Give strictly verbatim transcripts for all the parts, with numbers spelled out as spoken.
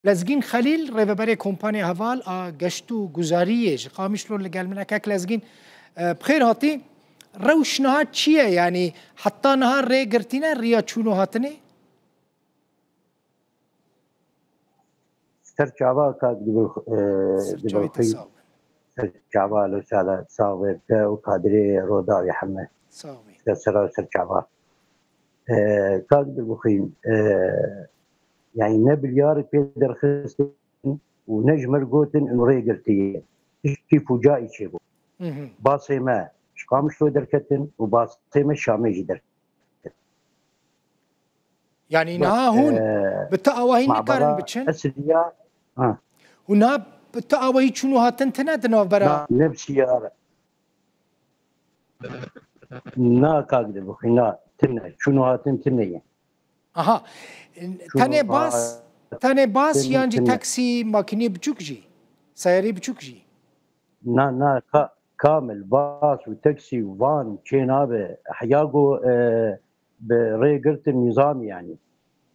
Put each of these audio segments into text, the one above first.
Lezgîn Xelîl, rêveberê Kompaniyê Heval a Geşt û Guzariyê ji Qamişlo li gel min e. Kek Lezgîn, e, bi xêr hatî. Rewş niha çi ye? Yanî heta niha rê girtîne riya çûn û hatinê? Ser çava kak dibir, e, Ser çavê te dibir sağ ol. Ser çava lo sala sağ ver te û kadrê Rodawî heme. Sağ ol. Ser sera ser çava. E, kak dibixîn, e, yani ne bilyar pê derxistin û ne ji mir gotin û rê girtiye. Tişkî fucayî çêbû. Hı hı. Basê me ji Qamişlo derketin û basê me Şamê jî derketin. Yani niha hûn e, bi ti awahî nikarin biçin? Esriya, ha. Û niha bi ti awahî çûn û hatin tine di navbera? Na, ne bi siyara. Na kak de bixî, na, tine. Çûn û hatin tine ye. Aha. Çûn û Tenê bas, hatin tenê bas yan jî tine. Taksî, makînê biçûk jî? Seyarê biçûk jî? Na, na, ka-, kamil, bas û taksî û van çê nabe. Heya ku, e, bi rê girtin nîzamî yanî.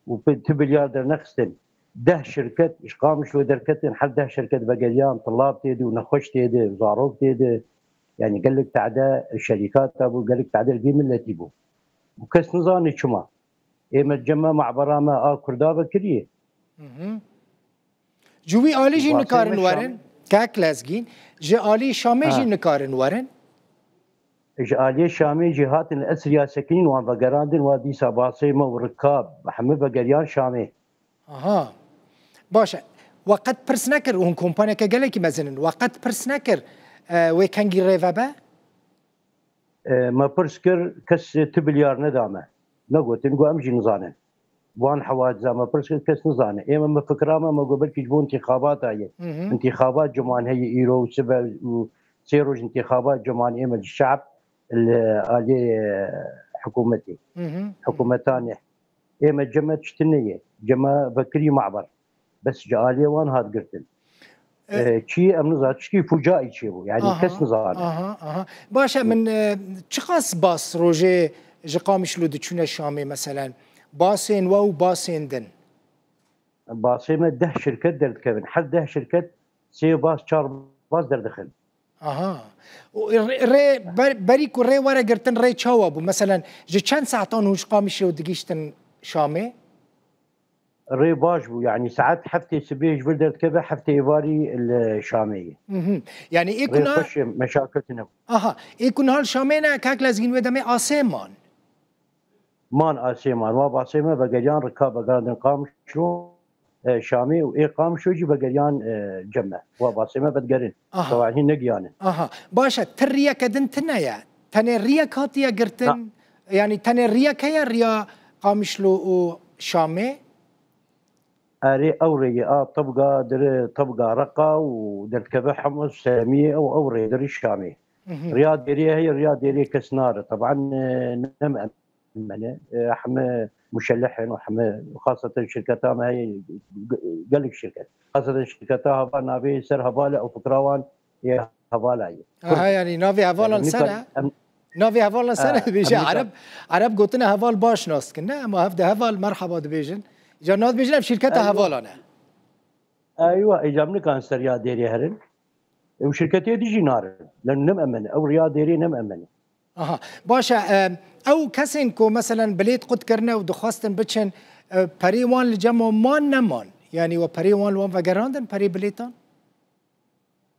Û bi ti bilyar dernexistin. Deh şirket ji Qamişlo derketin, her deh şirket vegeriyan, tilab tê de û nexweş tê de, zarok tê de. Yanî gelek tade şerîkata bû, gelek tade li vî miletî bû. Û kes nizanî çima. Ê me cem me mabera me a Kurda vekirî. Hı hı. Ji wî alî jî nikarin werin. Kek Lezgîn, ji alî Şamê jî nikarin werin. Ji aliyê Şamê jî hatin li Esriya sekinîn, wan vegerandin, wa dîsa basê me û rikab hemî vegeriyan Şamê. Aha. Baş e. We qet pirs nekir, hûn kompaniyeke gelekî mezin in, we qet pirs nekir, e, wê kengî rê vebe? E, me pirs kir, kes ti bilyar neda me. Negotin, got em jî nizanin. Van hewadisa me pirs kir, kes nizane. Ê me, me fikra me, me got belkî ji bo întîxabata ye. Hı hı. Întîxabat ciman heye îro û sibe û sê roj întîxabat ciman ê me ji şe'b li aliyê, e, hikûmetê. Hı hı. Hikûmetanê. Ê me cem me tiştine ye. Cem me vekirî maber. Bes ji aliyê wan hat girtin. E, çi em nizan, tişkî fucayî çêbû. Yani aha, kes nizane. Aha, aha. Baş e, min, e, çiqas bas rojê ji Qamişlo diçûne Şamê meselen? Basên we û basên din? Basê me deh şirket derdikevin. Her deh şirket sê bas, çar bas derdixin. Aha. Û rê, rê, ber-, berî ku rê were girtin, rê çawa bû? Meselen, ji çend saetan hûn ji Qamişlo digihîştin Şamê? Rê baş bû, yanî saet heftê sibê ji vir derdikeve, heftê êvarî li Şamê ye. Mhm. Yanî ê ku Rê na- xweş e, meşakil tune. Aha, ê ku niha li Şamê ne, kak Lezgîn wê demê asê man. Man asê man, wa basê me vegeriyan rika vegerandin Qamişlo, e, Şamê û ê Qamişlo jî vegeriyan, e, cem me. Wa basê me vedigerin. Aha. Tewahî negiyanin. Aha, baş e, ti riyeke din tine ye. Tenê riyek hatiye girtin, Na. yanî tenê riyek heye riya Qamişlo û Şamê? Erê, ew rêyê a Tibga, diri Tibga Reqa û derdikeve Himus, Seremiyê, ew, ew rê diri Şamê. Mhm. Riya dêrê heye, riya dêrê kes nare. Teban, e, nem em-, em-, e, heme muşelih in û heme, xaseten şirketa me heye, ge-, gelek şirket. Xaseten şirketa Heval navê ser Heval e, ew fikra wan ê Hevala ye. Aha, yanî navê Hevalan ser e? Navê Hevalan ser e dibêje. Ereb, Ereb gotine Heval baş nas dikin, ne? Ama hevde Heval merhaba dibêjin. Îcar nas dibêjin, ev şirketa Hevalan e. Eywa, îcar em nikan ser ya dêrê herin. Ew şirketê dî jî narin. Lem nem emene. Ew riya dêrê nem emene. Aha. Baş e, e, ew kesên ku meselen bilêt qut kirine û dixwestin biçin, e, perê wan li cem wan man neman? Yanî we perê wan li wan vegerandin, perê bilêtan?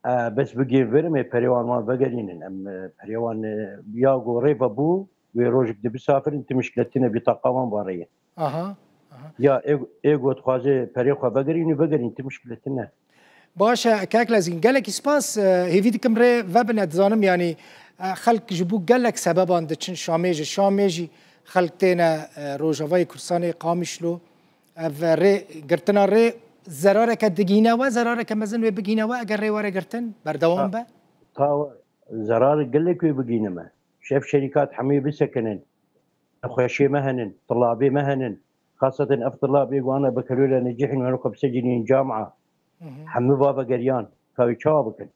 E, bes bigihên vir, em ê perê wan wan vegerînin. Em, e, perê wan, e, ya ku rê vebû, wê rojek dibisafirin, ti mişkile tine, bîtaqa wan va rê ye. Aha, aha. Ya ê, ê ku dixwaze perê xwe vegerînî, vegerîn, ti mişkile tine. Baş e, kek Lezgîn, gelekî spas, e, hêvî dikim rê vebine, dizanim, yanî, e, xelk ji bo gelek sebeban diçin Şamê, ji Şamê jî xelk têne, e, Rojavayê Kurdistanê, Qamişlo. Ev rê, girtina rê zerareke digihîne we, zerareke mezin wê bigihîne we, eger rê were girtin, berdewam be? Ta, ta zerarê gelek wê bigihîne me. Ji ev şerîkat hemû bisekinin. Nexweşê me henin, tilabê me henin. Xaseten ev tilabê ku ana bekelûla necihîn û hene xwe bisecinîn camia. Hı hı. Hemû va vegeriyan. Ka wê çawa bikin?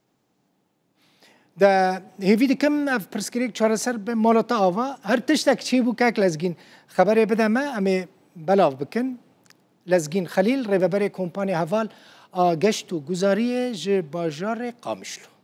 De hêvî dikim ev pirsgirêk çareser be, mala te ava. Her tiştek çêbû kek Lezgîn, xeberê bide me, em ê belav bikin. Lezgîn Xelîl, rêveberê Kompanîya Heval a Geşt û Guzariyê ji bajarê Qamişlo.